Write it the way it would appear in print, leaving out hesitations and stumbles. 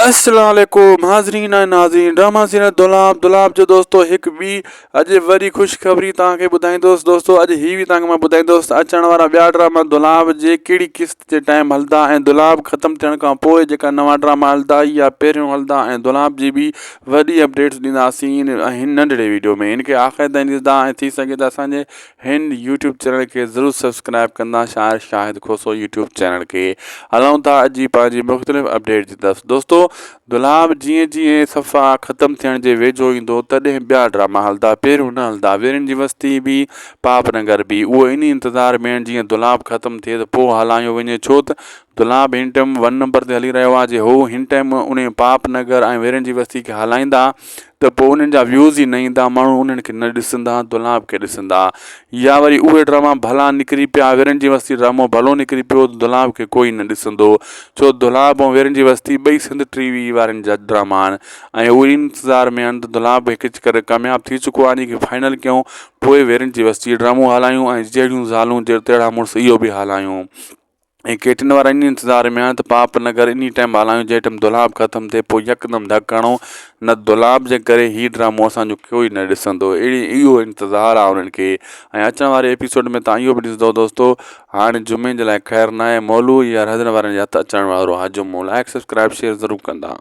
السلام عليڪم حاضرين ۽ ناظرين ڊراما سيريل دولاب دولاب جو دوستو هڪ ٻي اڄ وري خوشخبري توهان کي ٻڌائيندوس دوستو اڄ هي به توهان کي مان ٻڌائيندوس ته اچڻ وارا ٻيا ڊراما دولاب جي ڪهڙي قسط جي ٽائيم هلندا ۽ دولاب ختم ٿيڻ کان پوء جيڪا نوان ڊراما هلندا يا پهريون هلندا ۽ دولاب جي به وڏي اپڊيٽس ڏينداسين هن ننڍڙي ويڊيو ۾ هن کي آخر تائين ڏسندا ۽ ٿي سگهي ته اسان جي هن يوٽيوب چينل کي ضرور سبسڪرائب ڪندا شاعر شاهد کوسو يوٽيوب چينل کي هلون ٿا اڄ جي پنهنجي مختلف اپڊيٽ جي طرف دوستو دولاب جيئن جيئن صفا ختم ٿيڻ جي ويجهو ايندو تڏهن ٻيا ڊراما هلندا پهريون نه هلندا ويرين جي وستي به پاپ نگر به اهو انهي انتظار ۾ آهن جيئن دولاب ختم ٿئي ته پوء هلايو وڃي ڇو ته دولاب هن ٽائيم ون نمبر تي هلي رهيو آهي جي هو هن ٽائيم انهي پاپ نگر ۽ ويرين جي وستي کي هلائيندا ته پوء انهن جا ويوز ئي نه ايندا ماڻهو انهن کي نه ڏسندا دولاب کي ڏسندا يا وري اهي ڊراما ڀلا نڪري پيا ويرن جي وستي ڊرامو ڀلو نڪري پيو ته دولاب کي ڪوئي نه ڏسندو ڇو دولاب ۽ ويرن جي وستي ٻئي سنڌ ٽي وي وارن جا ڊراما آهن ۽ اهي انتظار ۾ آهن ته دولاب هڪ چڪر ڪامياب ٿي چڪو آهي ان کي فائنل ڪيون پوء ويرن جي وستي ڊرامو هلايون ۽ جهڙيون زالون تهڙا مڙس اهو به هلايون. ۽ ڪيٽن وارا انهي انتظار ۾ آهن ته پاپ نگر انهي ٽائيم هلايون جنهن ٽائيم دولاب ختم ٿئي پوء يڪدم ڌڪ هڻو نه دولاب جي ڪري هي ڊرامو اسان جو ڪوئي نه ڏسندو اهڙي اهو انتظار آهي انهن کي ۽ اچڻ واري ايپيسوڊ ۾ تان اهو به ڏسندو دوستو هاڻي جمعي جي لاء خير ناهي مولو يا رهزن وارن جي هٿ اچڻ وارو آهي جمعو لائڪ سبسڪرائب شيئر ضرور ڪندا.